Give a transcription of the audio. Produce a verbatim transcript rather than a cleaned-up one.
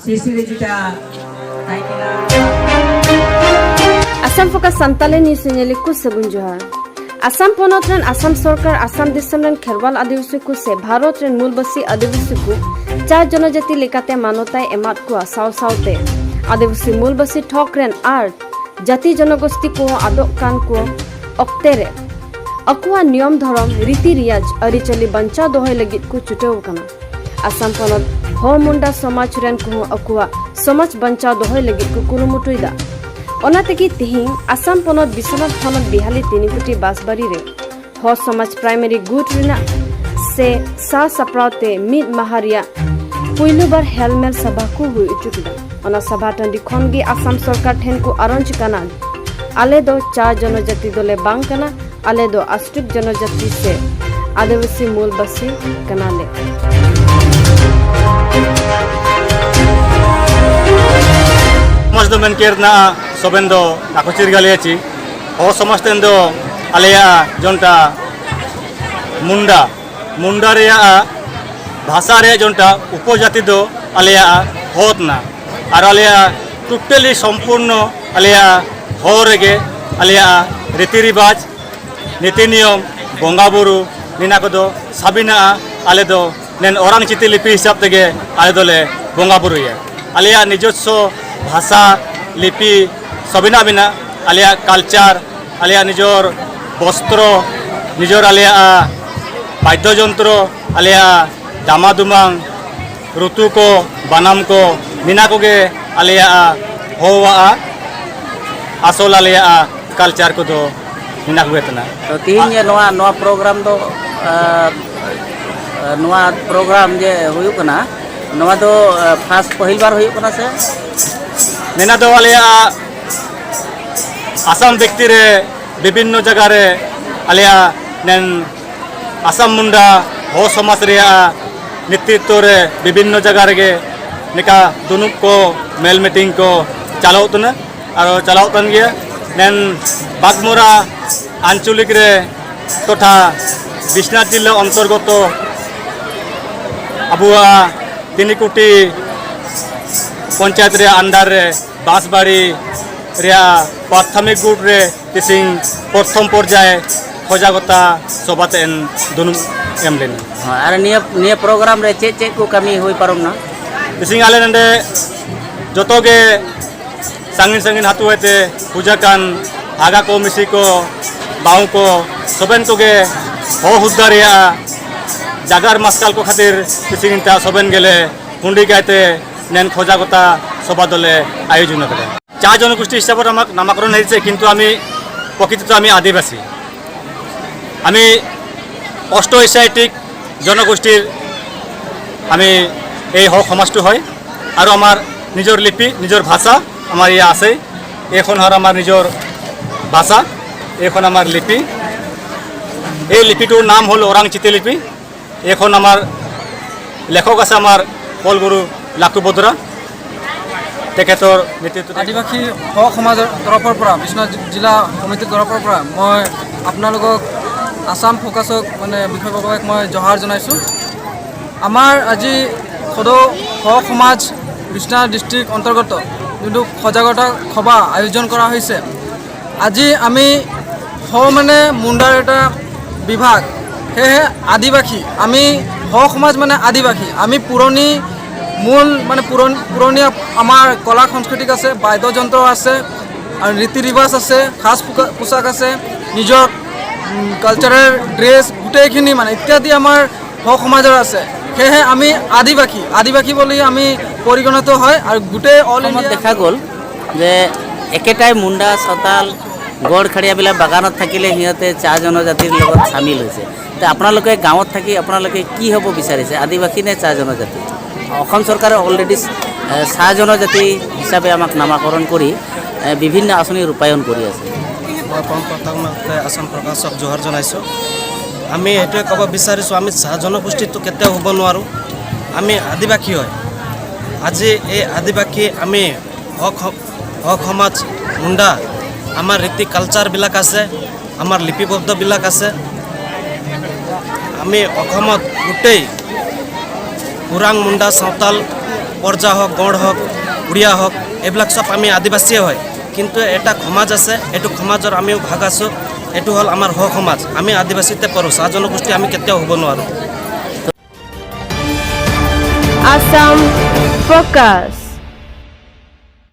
ᱥᱤᱥᱤᱨ ᱡᱤᱛᱟ ᱛᱟᱭᱠᱮᱞᱟ᱾ Assam focus Santali news ᱧᱮᱧᱮᱞᱤ ᱠᱚ ᱥᱟᱹᱜᱩᱱ ᱡᱚᱦᱟᱨ᱾ ᱟᱥᱟᱢ ᱯᱚᱱᱚᱛ ᱨᱮᱱ ᱟᱥᱟᱢ ᱥᱚᱨᱠᱟᱨ ᱟᱥᱟᱢ ᱫᱤᱥᱚᱢ ᱨᱮᱱ ᱠᱷᱮᱨᱣᱟᱞ ᱟᱹᱫᱤᱵᱟᱹᱥᱤ ᱠᱚ ᱥᱮ ᱵᱷᱟᱨᱚᱛ ᱨᱮᱱ ᱢᱩᱞᱵᱟᱹᱥᱤ ᱟᱹᱫᱤᱵᱟᱹᱥᱤ ᱠᱚ ᱪᱟᱨ ᱡᱚᱱᱚᱡᱟᱹᱛᱤ ᱞᱮᱠᱟᱛᱮ ᱢᱟᱱᱚᱛᱟᱭ ᱮᱢᱟᱫ ᱠᱚᱣᱟ᱾ ᱥᱟᱶ ᱥᱟᱶᱛᱮ ᱟᱹᱫᱤᱵᱟᱹᱥᱤ ᱢᱩᱞᱵᱟᱹᱥᱤ ᱴᱷᱚᱠ ᱨᱮᱱ ᱟᱨ ᱡᱟᱹᱛᱤ ᱡᱚᱱᱚᱜᱳᱥᱴᱤ ᱠᱚᱦᱚᱸ ᱟᱫᱚᱜ ᱠᱟᱱ ᱠᱚ ᱚᱠᱛᱮ ᱨᱮ ᱟᱠᱚᱣᱟᱜ ᱱᱤᱭᱚᱢ ᱫᱷᱚᱨᱚᱢ, ᱨᱤᱛᱤ ᱨᱤᱭᱟᱡᱽ, ᱟᱹᱨᱤᱪᱟᱹᱞᱤ ᱵᱟᱧᱪᱟᱣ ᱫᱚᱦᱚᱭ ᱞᱟᱹᱜᱤᱫ ᱠᱚ ᱪᱷᱩᱴᱟᱹᱣ ᱟᱠᱟᱱᱟ᱾ ᱟᱥᱟᱢ ᱯᱚᱱᱚᱛ ᱦᱚ ᱢᱩᱱᱰᱟ ᱥᱚᱢᱟᱡᱽ ᱨᱮᱱ ᱠᱚᱦᱚᱸ ᱟᱠᱚᱣᱟᱜ ᱥᱚᱢᱟᱡᱽ ᱵᱟᱧᱪᱟᱣ ᱫᱚᱦᱚᱭ ᱞᱟᱹᱜᱤᱫ ᱠᱚ ᱠᱩᱨᱩᱢᱩᱴᱩᱭᱮᱫᱟ᱾ ᱚᱱᱟ ᱛᱮᱜᱮ ᱛᱮᱦᱮᱧ ᱟᱥᱟᱢ ᱯᱚᱱᱚᱛ ᱵᱤᱥᱣᱚᱱᱟᱛᱷ ᱦᱚᱱᱚᱛ ᱵᱤᱦᱟᱞᱤ ᱛᱤᱱᱤᱠᱩᱴᱤ ᱵᱟᱥᱵᱟᱨᱤ ᱨᱮ ᱦᱚ ᱥᱚᱢᱟᱡᱽ ᱯᱨᱟᱭᱢᱟᱨᱤ ᱜᱩᱴ ᱨᱮᱱᱟᱜ ᱥᱮ ᱥᱟᱡᱽ ᱥᱟᱯᱲᱟᱣ ᱛᱮ ᱢᱤᱫ ᱢᱟᱦᱟ ᱨᱮᱭᱟᱜ ᱯᱩᱭᱞᱩ ᱵᱟᱨ ᱦᱮᱞᱢᱮᱞ ᱥᱟᱵᱷᱟ ᱠᱚ ᱦᱩᱭ ᱦᱚᱪᱚ ᱠᱮᱫᱟ᱾ ᱚᱱᱟ ᱥᱟᱵᱷᱟ ᱴᱟᱺᱰᱤ ᱠᱷᱚᱱ ᱜᱮ ᱟᱥᱟᱢ ᱥᱚᱨᱠᱟᱨ ᱴᱷᱮᱱ ᱠᱚ ᱟᱨᱚᱡᱽ ᱠᱟᱱᱟ, ᱟᱞᱮ ᱫᱚ ᱪᱟ ᱡᱚᱱᱚᱡᱟᱹᱛᱤ ᱫᱚᱞᱮ ᱵᱟᱝ ᱠᱟᱱᱟ, ᱟᱞᱮ ᱫᱚ ᱟᱥᱴᱩᱠ ᱡᱚᱱᱚᱡᱟᱹᱛᱤ ᱥᱮ ᱟᱹᱫᱤᱵᱟᱹᱥᱤ ᱢᱩᱞᱵᱟᱹᱥᱤ ᱠᱟᱱᱟᱞᱮ᱾ ᱥᱚᱢᱟᱡᱽ ᱫᱚ ᱢᱮᱱ ᱠᱮᱫ ᱨᱮᱱᱟᱜ ᱥᱚᱵᱮᱱ ᱫᱚ ᱱᱟᱠᱚ ᱪᱤᱨᱜᱟᱞᱮᱭᱟ ᱪᱤ ᱦᱚ ᱥᱚᱢᱟᱡᱽ ᱛᱮᱱ ᱫᱚ ᱟᱞᱮᱭᱟᱜ ᱡᱚᱱᱴᱟ ᱢᱩᱱᱰᱟ, ᱢᱩᱱᱰᱟ ᱨᱮᱭᱟᱜ ᱵᱷᱟᱥᱟ ᱨᱮᱭᱟᱜ ᱡᱚᱱᱴᱟ ᱩᱯᱚᱡᱟᱹᱛᱤ ᱫᱚ ᱟᱞᱮᱭᱟᱜ ᱦᱚ ᱛᱱᱟ᱾ ᱟᱨ ᱟᱞᱮᱭᱟᱜ ᱴᱳᱴᱟᱞᱤ ᱥᱚᱢᱯᱩᱨᱱᱚ ᱟᱞᱮᱭᱟᱜ ᱦᱚ ᱨᱮᱜᱮ ᱟᱞᱮᱭᱟᱜ ᱨᱤᱛᱤ ᱨᱤᱵᱟᱡᱽ, ᱱᱤᱛᱤ ᱱᱤᱭᱚᱢ, ᱵᱚᱸᱜᱟ ᱵᱩᱨᱩ, ᱱᱤᱱᱟ ᱠᱚᱫᱚ ᱥᱟᱵᱤᱱᱟᱜᱼᱟ᱾ ᱟᱞᱮ ᱫᱚ ᱱᱮᱱ ᱚᱨᱟᱝ ᱪᱤᱛᱤ ᱞᱤᱯᱤ ᱦᱤᱥᱟᱹᱵ ᱛᱮᱜᱮ ᱟᱞᱮ ᱫᱚᱞᱮ ᱵᱚᱸᱜᱟ ᱵᱩᱨᱩᱭᱟ᱾ ᱟᱞᱮᱭᱟᱜ ᱱᱤᱡᱚᱥᱥᱚ ᱵᱷᱟᱥᱟ, ᱞᱤᱯᱤ ᱥᱟᱵᱤᱱᱟᱜ ᱢᱮᱱᱟᱜ᱾ ᱟᱞᱮᱭᱟᱜ ᱠᱟᱞᱪᱟᱨ, ᱟᱞᱮᱭᱟᱜ ᱱᱤᱡᱚᱨ ᱵᱚᱥᱛᱨᱚ, ᱱᱤᱡᱚᱨ ᱟᱞᱮᱭᱟᱜ ᱵᱟᱫᱽᱫᱷᱚ ᱡᱚᱱᱛᱨᱚ, ᱟᱞᱮᱭᱟᱜ ᱴᱟᱢᱟ ᱫᱩᱢᱟᱝ, ᱨᱩᱛᱩ ᱠᱚ, ᱵᱟᱱᱟᱢ ᱠᱚ, ᱱᱤᱱᱟ ᱠᱚᱜᱮ ᱟᱞᱮᱭᱟᱜ ᱦᱚᱣᱟᱜᱼᱟ, ᱟᱥᱚᱞ ᱟᱞᱮᱭᱟᱜ ᱠᱟᱞᱪᱟᱨ ᱠᱚᱫᱚ ᱱᱤᱱᱟ ᱠᱚᱜᱮ ᱠᱟᱱᱟ᱾ ᱛᱚ, ᱛᱮᱦᱮᱧ ᱱᱚᱣᱟ, ᱱᱚᱣᱟ ᱯᱨᱳᱜᱨᱟᱢ ᱫᱚ, ᱟ, ᱱᱚᱣᱟ ᱯᱨᱳᱜᱨᱟᱢ ᱡᱮ ᱦᱩᱭᱩᱜ ᱠᱟᱱᱟ, ᱱᱚᱣᱟ ᱫᱚ, ᱟ, ᱯᱷᱟᱥᱴ ᱯᱟᱹᱦᱤᱞ ᱵᱟᱨ ᱦᱩᱭᱩᱜ ᱠᱟᱱᱟ ᱥᱮ? ᱱᱤᱱᱟ ᱫᱚ ᱟᱞᱮᱭᱟᱜ ᱟᱥᱟᱢ ᱵᱷᱤᱛᱤᱨ ᱨᱮ ᱵᱤᱵᱷᱤᱱᱱᱚ ᱡᱟᱭᱜᱟ ᱨᱮ ᱟᱞᱮᱭᱟᱜ ᱱᱮᱱ ᱟᱥᱟᱢ ᱢᱩᱱᱰᱟ ᱦᱚ ᱥᱚᱢᱟᱡᱽ ᱨᱮᱭᱟᱜ ᱱᱮᱛᱨᱤᱛᱛᱚ ᱨᱮ ᱵᱤᱵᱷᱤᱱᱱᱚ ᱡᱟᱭᱜᱟ ᱨᱮᱜᱮ ᱱᱤᱠᱟ ᱫᱩᱱᱩᱵ ᱠᱚ, ᱢᱮᱞ ᱢᱤᱴᱤᱝ ᱠᱚ ᱪᱟᱞᱟᱣ ᱛᱟᱦᱮᱱᱟ, ᱟᱨ ᱪᱟᱞᱟᱣ ᱠᱟᱱ ᱜᱮᱭᱟ᱾ ᱱᱮᱱ ᱵᱟᱜᱽᱢᱳᱨᱟ ᱟᱧᱪᱚᱞᱤᱠ ᱨᱮ ᱴᱚᱴᱷᱟ ᱵᱤᱥᱱᱟᱛ ᱡᱤᱞᱟᱹ ᱚᱱᱛᱚᱨᱜᱚᱛᱚ ᱟᱵᱚᱣᱟᱜ ᱛᱤᱱᱤᱠᱩᱴᱤ ᱯᱚᱧᱪᱟᱭᱮᱛ ᱨᱮᱭᱟᱜ under ᱨᱮ ᱵᱟᱸᱥᱵᱟᱲᱤ ᱨᱮᱭᱟᱜ ᱯᱨᱟᱛᱷᱚᱢᱤᱠ ᱜᱩᱴ ᱨᱮ ᱛᱤᱥᱤᱝ ᱯᱨᱚᱛᱷᱚᱢ ᱯᱚᱨᱡᱟᱭ ᱥᱚᱡᱟᱜᱚᱛᱟ ᱥᱚᱵᱷᱟ ᱛᱮ ᱮᱱ ᱫᱩᱱᱩᱢ ᱮᱢ ᱞᱮᱱᱟ᱾ ᱟᱨ ᱱᱤᱭᱟᱹ ᱱᱤᱭᱟᱹ ᱯᱨᱳᱜᱨᱟᱢ ᱨᱮ ᱪᱮᱫ ᱪᱮᱫ ᱠᱚ ᱠᱟᱹᱢᱤ ᱦᱩᱭ ᱯᱟᱨᱚᱢ ᱱᱟ? ᱛᱤᱥᱤᱝ ᱟᱞᱮ ᱱᱚᱰᱮ ᱡᱚᱛᱚ ᱜᱮ ᱥᱟᱺᱜᱤᱧ ᱥᱟᱺᱜᱤᱧ ᱟᱹᱛᱩ ᱦᱚᱭᱛᱮ ᱯᱩᱡᱟᱹ ᱠᱟᱱ ᱟᱜᱟ ᱠᱚ, ᱢᱤᱥᱤ ᱠᱚ, ᱵᱟᱹᱦᱩ ᱠᱚ, ᱥᱚᱵᱮᱱ ᱠᱚᱜᱮ ᱦᱚᱦᱚ ᱦᱩᱫᱽᱫᱟ ᱨᱮᱭᱟᱜ ᱡᱟᱜᱟᱨ ᱢᱟᱥᱠᱟᱞ ᱠᱚ ᱠᱷᱟᱹᱛᱤᱨ ᱛᱤᱥᱤᱝ ᱛᱟ ᱥᱚᱵᱮᱱ ᱜᱮᱞᱮ ᱠᱩᱸᱰᱤ ᱜᱟᱭᱛᱮ ᱱᱮᱱ ᱠᱷᱚᱡᱟ ᱜᱚᱛᱟ ᱥᱚᱵᱷᱟ ᱫᱚᱞᱮ ᱟᱭᱳᱡᱚᱱ ᱟᱠᱟᱫᱟ᱾ চা জনগোষ্ঠী হিসাবে নামাক- নামাকরণ হয়েছে, কিন্তু আমি প্রকৃতিত আমি আদিবাসী। আমি অষ্ট এশিয়াটিক জনগোষ্ঠীৰ আমি এই হওক সমাজটো হয়। আৰু আমাৰ নিজৰ লিপি, নিজৰ ভাষা আমাৰ ইয়াত আছে। এইখন হ'ল আমাৰ নিজৰ ভাষা, এইখন আমাৰ লিপি। এই লিপিটোৰ নাম হ'ল ওৰাং চিতি লিপি। এইখন আমাৰ লেখক আছে আমাৰ কলগুৰু লাকু বদ্ৰা, তেখেতৰ নেতৃত্বত আদিবাসী সহ সমাজৰ তৰফৰ পৰা, বিশ্বনাথ জি- জিলা সমিতিৰ তৰফৰ পৰা মই আপোনালোকক আছাম ফ'কাছক মানে বিষয়ববীয়াক মই জহাৰ জনাইছোঁ। আমাৰ আজি সদৌ সহ সমাজ বিশ্বনাথ ডিষ্ট্ৰিক্ট অন্তৰ্গত যোনটো সজাগতা সভা আয়োজন কৰা হৈছে, আজি আমি স মানে মুণ্ডাৰ এটা বিভাগ, সেয়েহে আদিবাসী আমি, স সমাজ মানে আদিবাসী। আমি পুৰণি মূল মানে পুৰণ পুৰণি আমাৰ কলা সংস্কৃতিক আছে, বাদ্যযন্ত্ৰ আছে, আৰু ৰীতি ৰিৱাজ আছে, সাজ পোকা- পোছাক আছে, নিজৰ কালচাৰেল ড্ৰেছ গোটেইখিনি মানে ইত্যাদি আমাৰ স সমাজৰ আছে। সেয়েহে আমি আদিবাসী, আদিবাসী বুলি আমি পৰিগণিত হয়। আৰু গোটেই অল অসমত ইণ্ডিয়া দেখা গ'ল যে একেটাই মুণ্ডা, চাওতাল, গড় খাৰিয়াবিলাক বাগানত থাকিলে সিহঁতে চাহ জনজাতিৰ লগত চামিল হৈছে। তে আপোনালোকে গাঁৱত থাকি আপোনালোকে কি হ'ব বিচাৰিছে, আদিবাসী নে চাহ জনজাতি? অসম চৰকাৰে অলৰেডি চাহ জনজাতি হিচাপে আমাক নামাকৰণ কৰি এ, বিভিন্ন আঁচনি ৰূপায়ণ কৰি আছে। মই পৰম প্ৰথমতে আছাম প্ৰকাশক জোহাৰ জনাইছোঁ। আমি এইটোৱে ক'ব বিচাৰিছোঁ, আমি চাহ জনগোষ্ঠীটো কেতিয়াও হ'ব নোৱাৰোঁ। আমি আদিবাসী হয়। আজি এই আদিবাসী আমি হক হ- হক সমাজ মুণ্ডা, আমাৰ ৰীতি কালচাৰবিলাক আছে, আমাৰ লিপিবদ্ধবিলাক আছে। আমি অসমত গোটেই ওৰাং মুণ্ডা চাওতাল পৰ্জা হওক, গঁড় হওক, উড়িয়া হওক, এইবিলাক চব আমি আদিবাসীয়ে হয়। কিন্তু এটা সমাজ আছে, এইটো সমাজৰ আমিও ভাগ আছোঁ। এইটো হ'ল আমাৰ হ সমাজ। আমি আদিবাসীতে পৰোঁ, চাহ জনগোষ্ঠী আমি কেতিয়াও হ'ব নোৱাৰোঁ। Assam Focus.